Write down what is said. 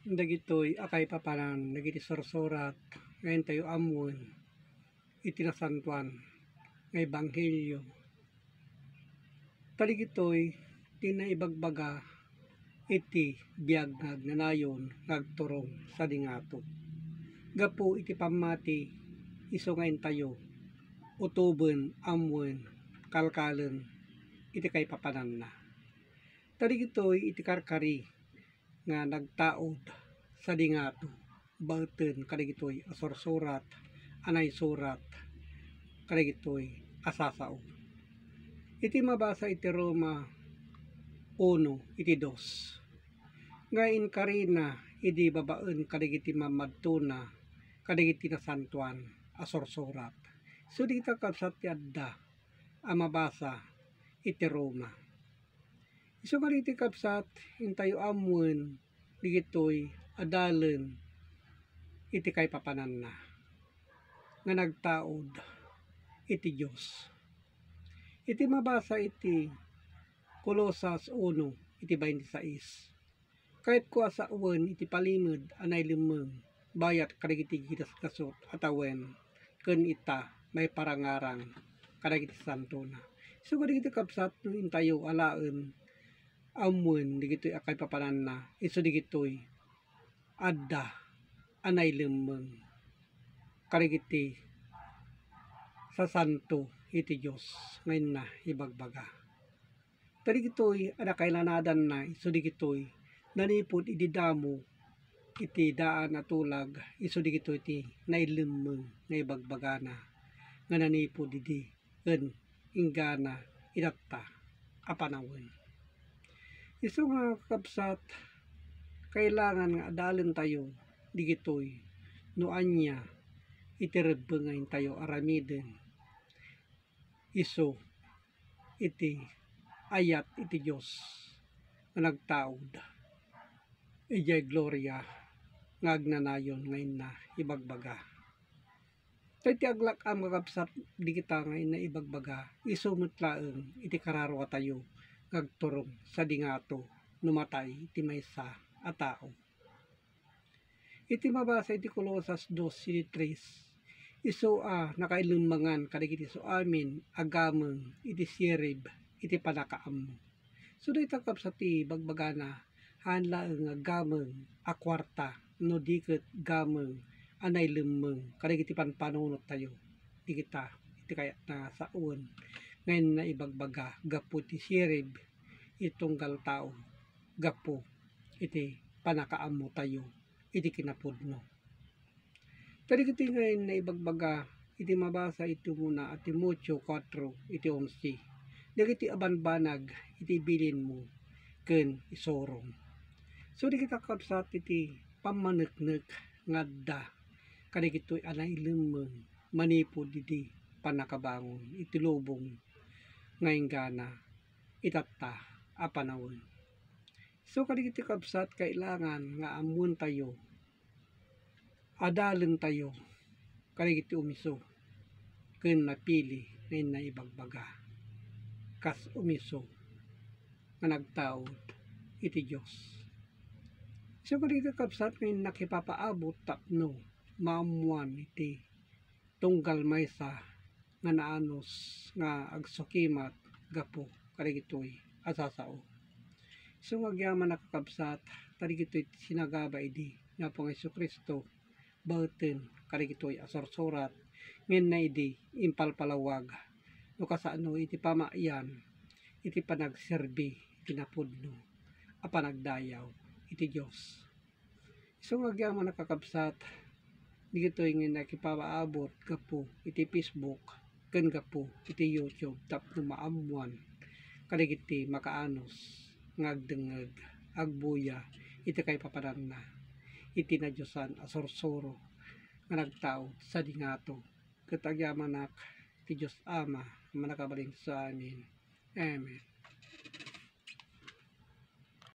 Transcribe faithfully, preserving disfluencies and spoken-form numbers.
Dagitoy a kaipapanan dagiti sursurat nga intayo ammoen iti nasantoan nga ebanghelio. Ta dagitoy ti naibagbaga iti biag nga agnanayon nga agturong sadi ngato. Gapu iti pammati, isu nga intayo utoben, ammoen, kalkalen iti kaipapananna. Ta dagitoy iti karkari nga nagtaud sadi ngato, baeten kadagitoy a sursurat a naisurat kadagitoy a sasao. Iti mabasa iti Roma uno iti dos, nga inkarina idi babaen kadagiti mamadtona kadagiti nasantoan a sursurat. Isu dagita kabsat ti adda a mabasa iti Roma. Isu kadagiti kabsat, intayo ammoen dagitoy a dalen iti kaipapananna nga nagtaud iti Dios. Iti mabasa iti Colosas uno iti twenty-six, kayatko a sawen iti palimed a nailemmeng bayat kadagiti ginasgasut a tawen ken ita maiparangarang kadagiti santona. Isu kadagiti kabsat, no intayo alaen ammoen dagitoy a kaipapananna, isu dagitoy adda a nailemmeng kadagiti sasanto iti Dios nga inna ibagbaga. Ta dagitoy a nakailanadanna isu dagitoy nanipud idi damo iti daan a tulag, isu dagitoy ti nailemmeng nga ibagbagana nga nanipud idi ken inggana itatta a panawen. Isu nga kakabsat, kailangan nga adalentayo dagitoy no ania iti rebbeng nga intayo aramiden isu iti ayat iti Dios nga nagtaud idiay gloria nga agnanayon nga inna ibagbaga. Ta iti aglak-am, kakabsat, dagita nga inna ibagbaga, isu met laeng iti kararuatayo nga agturong sadi ngato no matay ti maysa a tao. Iti mabasa iti Colosas dos iti tres, isu a nakailemmengan kadagiti su amin a gameng iti sirib iti pannakaammo. So, dayta, kabsat, ti bagbagana, haan laeng nga gameng a kuarta, no di ket gameng a nailemmeng kadagiti pampanunotyo dagita iti kayatna a sawen nga inna ibagbaga gapu iti sirib iti tunggal tao, gapu iti pannakaammotayo iti kinapudno. Kadagiti nga inna ibagbaga iti mabasa iti umuna a Timoteo kuatro iti onse, dagiti a banbanag iti bilinmo ken isurong. So, dagita, kakabsat, iti pammaneknek nga adda kadagitoy a nailemmeng manipud idi pannakabangon iti lubong nga inggana itatta a panawen. So, kadagiti, kabsat, kailangan nga ammoentayo, adalentayo kadagiti umiso ken napili nga inna ibagbaga kas umiso nga nagtaud iti Dios. So, kadagiti, kabsat, nga inna kipapaabut tapno maammoan iti tunggal maysa nga naanus nga agsukimat gapu kadagitoy a sasao. Isu nga agyamanak, kakabsat, ta dagitoy ti sinagaba idi ni Apong Jesu-Cristo baeten kadagitoy a sursurat nga inna idi impalpalawag no kasano iti pamayan iti panagserbi iti napudno a panagdayaw iti Dios. Isu nga agyamanak, kakabsat, dagitoy nga inna kipapaabut gapu iti Facebook ken gapu iti YouTube tapno maammoan kadagiti makaanus nga agdengngeg, agbuya iti kaipapananna iti nadiosan a sursuro nga nagtaud sadi ngato. Ket agyamanak ti Dios Ama a Mannakabalin-, amin. Amen.